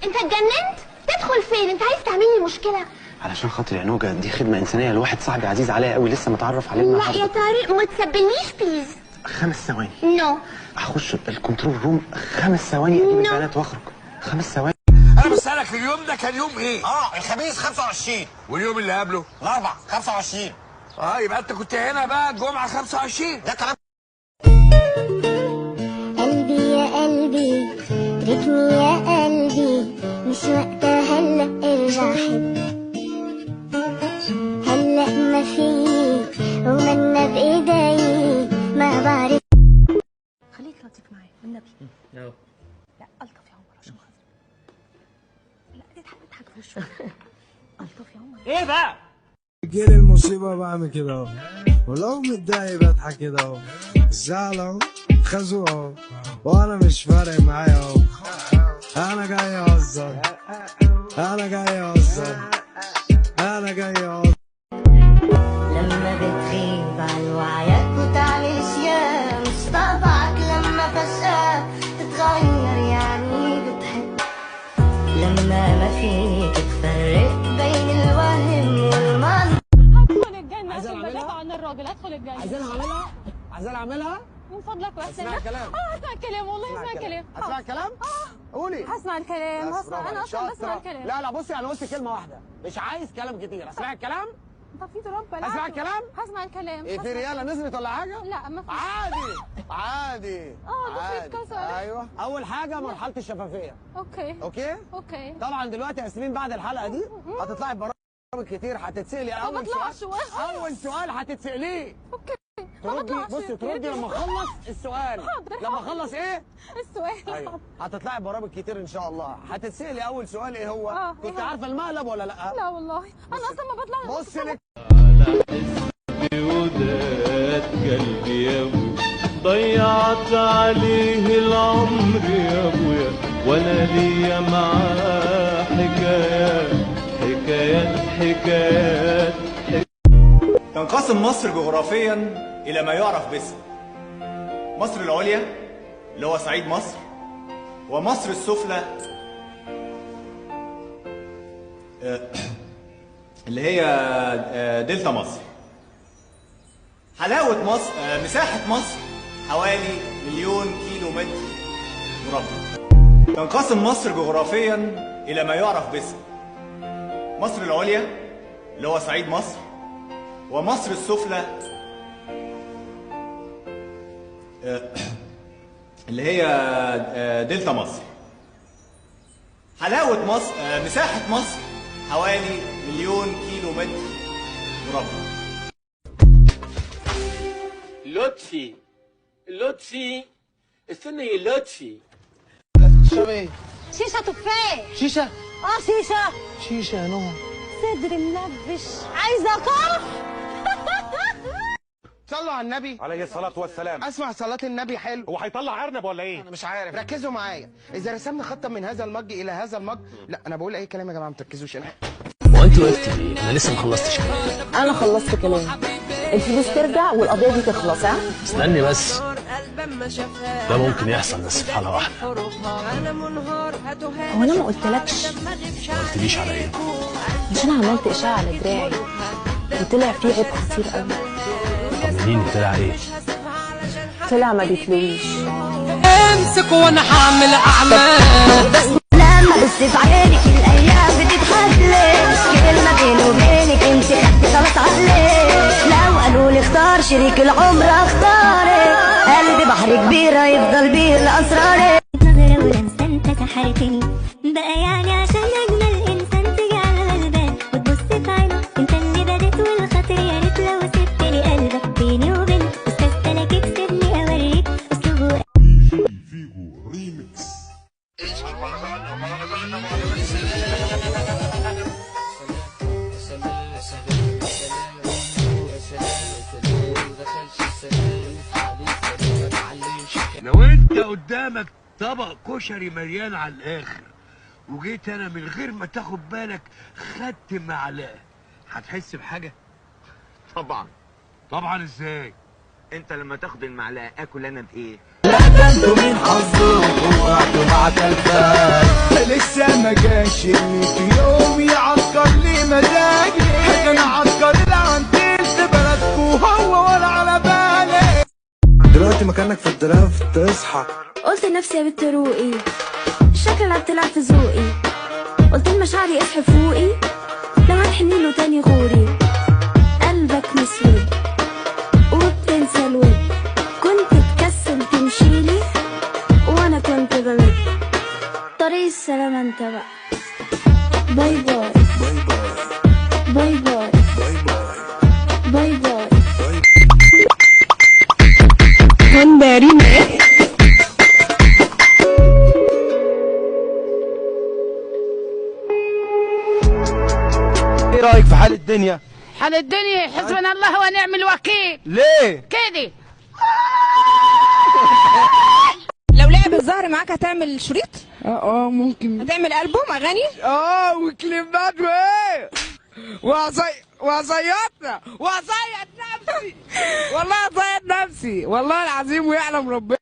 انت اتجننت؟ تدخل فين؟ انت عايز تعمل لي مشكلة؟ علشان خاطر يا نوجه، دي خدمة انسانيه لواحد صاحبي عزيز عليا قوي لسه متعرف عليه النهارده. لا يا طارق ما تسبلنيش please. 5 ثواني. no. هخش ال control room 5 ثواني اجيب البنات واخرج. 5 ثواني. انا بسألك اليوم ده كان يوم ايه؟ الخميس 25. واليوم اللي قبله؟ الاربع 25. يبقى انت كنت هنا بقى الجمعة 25. ده كلام. قلبي يا قلبي تركني يا قلبي، مش وقتها هلا ارجع حب، هلا ما فيي ومنا بايدي ما بعرف. خليك لطيف معي والنبي. لا الطف يا عمر عشان خاطري. لا اضحك اضحك في وشه. الطف يا عمر. ايه بقى؟ جيل المصيبة بعمل كده اهو، ولو متضايق بضحك كده اهو، الزعل اهو خازوق اهو، وانا مش فارق معايا اهو، انا جاي اهزر، انا جاي اهزر، انا جاي اهزر. لما بتغيب عن وعيك وتعمل اشياء مش طبعك، لما فجأة تتغير يعني بتحب، لما ما فيك تفرق بين الوهم والمنطق. هدخل الجنة عشان بدافع عن الراجل. هدخل الجنة. عايزين اعملها؟ عايزين اعملها؟ من فضلك واحسن. هسمع الكلام. هسمع الكلام والله، هسمع الكلام. هسمع الكلام؟ قولي. هسمع الكلام، هسمع. انا اصلا بسمع الكلام. لا لا بصي، انا قلت كلمة واحدة، مش عايز كلام كتير. هسمع الكلام؟ طب في تراب بلعته. هسمع الكلام؟ هسمع الكلام. ايه في ريالة نزلت ولا حاجة؟ لا ما فيش. عادي عادي. ضفري اتكسر. ايوه، أول حاجة مرحلة الشفافية. okay okay؟ okay. طبعا دلوقتي يا ياسمين بعد الحلقة دي هتطلعي ببرامج كتير، هتتسألي أول سؤال. أول سؤال هتتسأليه. okay. تردي، بصي تردي لما اخلص السؤال. لما اخلص ايه؟ السؤال. ايوه، هتطلعي ببرامج كتير ان شاء الله، هتتسألي اول سؤال ايه هو؟ كنت عارفه المقلب ولا لا؟ لا والله، انا اصلا ما بطلعش. بصي لك. وداد قلبي يا ابويا، ضيعت عليه العمر يا ابويا، وانا ليا معاه حكايات حكايات حكايات. تنقسم مصر جغرافيا إلى ما يعرف باسم مصر العليا اللي هو صعيد مصر، ومصر السفلى اللي هي دلتا مصر. حلاوة مصر، مساحة مصر حوالي 1,000,000 كيلو متر مربع. تنقسم مصر جغرافيا إلى ما يعرف باسم مصر العليا اللي هو صعيد مصر، ومصر السفلى اللي هي دلتا مصر. حلاوة مصر، مساحة مصر حوالي 1,000,000 كيلو متر مربع. لطفي لطفي استنى يا لطفي. تشرب ايه؟ شيشة تفاح. شيشة؟ شيشة. شيشة يا نهى. صدري منبش، عايزة كح. صلوا على النبي عليه الصلاة والسلام. اسمع صلاة النبي. حلو. هو هيطلع ارنب ولا ايه؟ انا مش عارف. ركزوا معايا، اذا رسمنا خطا من هذا المج الى هذا المج. لا انا بقول اي كلام يا جماعة، ما تركزوش. انا هو انت وقفتي ليه؟ انا لسه ما خلصتش كلام. انا خلصت كلام. الفلوس ترجع والقضية دي تخلص. ها؟ استني بس، ده ممكن يحصل بس في حالة واحدة. هو انا ما قلتلكش؟ ما قلتليش على ايه؟ مش انا عملت اشعة على دراعي وطلع فيه عيب خطير قوي. طمنيني، طلع ايه؟ طلع ما بيتلويش. امسك وانا هعمل اعمال. لما بس في عينك الايام بتضحك ليش، كلمة بيني وبينك انت خدتي خلاص عقلك، لو قالوا لي اختار شريك العمر اختارك، قلبي بحر كبير هيفضل بيه الاسرار. نظرة ولمسة انت سحرتني بقى، يعني عشان اجمل انسان تيجي على البال وتبص في عينه، انت اللي بديت والخاطر يا ريت لو سبت لي قلبك بيني وبين استاذ تلك اكسبني اوريك اسلوبه. فيجو ريمكس. لو انت قدامك طبق كشري مليان على الاخر وجيت انا من غير ما تاخد بالك خدت معلقه، هتحس بحاجة؟ طبعا. طبعا ازاي؟ انت لما تاخد المعلقة اكل انا بايه؟ لا ده انتوا مين حظكم وقعتوا مع تلفان، لسه ما جاش اللي في يوم يعكر لي مزاجي، انا عكر العنتيل في بلدكوا هو ولا على بالي. دلوقتي مكانك في ال draft اصحى. قلت لنفسي يا بنت روقي، شكلها بتلعب في ذوقي، قلت لمشاعري اصحي فوقي، لو هتحني له تاني غوري. قلبك مسود وبتنسى الود، كنت تكسل تمشيلي وانا كنت بمد. طريق السلامة انت بقى، bye bye bye bye bye bye. ايه رايك في حال الدنيا؟ حال الدنيا حسبنا الله ونعم الوكيل. ليه؟ كده. لو لعب الزهر معاك هتعمل شريط؟ اه ممكن. هتعمل ألبوم أغاني؟ وكليبات وايه؟ وعصيتنا وعصيت نفسي، والله عصيت نفسي والله العظيم ويعلم ربنا.